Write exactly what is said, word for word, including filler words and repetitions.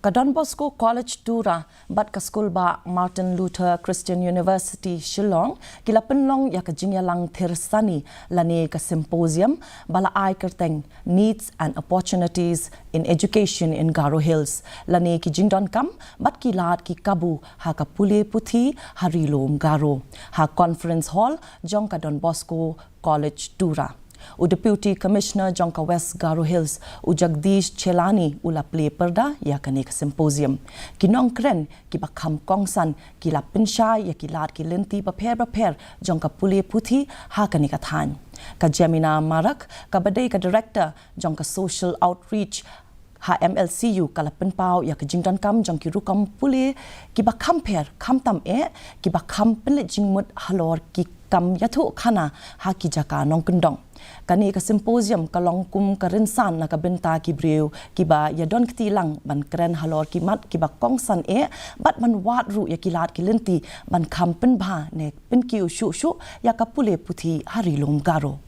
Ka Don Bosco College Tura bad ka Skulbah Martin Luther Christian University Shillong ki la pynlong ïa ka jingïalang thir sani lane ka symposium ba la ai kyrteng Needs and Opportunities in Education in Garo Hills, lane ki jingdonkam bad ki lad ki kabu ha ka pule puthi ha Ri Lum Garo, ha Conference Hall jong ka Don Bosco College Tura. U Deputy Commissioner jong ka West Garo Hills, u Jagdish Chelani, u la plie pyrda ïa kane ka symposium. Ki nongkren kiba kham kongsan ki la pynshai ïa ki lad ki lynti bapher bapher jong ka pule puthi ha kane ka thaiñ. Ka Jemina Marak, kaba dei ka Director jong ka Social Outreach ha M L C U, ka la pynpaw ïa ka jingdonkam jong ki rukom pule kiba kham pher, khamtam eh kiba kham pynleit jingmut halor ki kam ïathuh khana ha ki jaka nongkyndong. Kane ka symposium ka long kum ka rynsan na ka bynta ki briew kiba ïadon kti lang ban kren halor ki mat kiba kongsan eh bad ban wad ruh ïa ki lad ki lynti ban kham pynbha ne pynkiew shuh shuh ïa ka pule puthi ha Ri Lum Garo.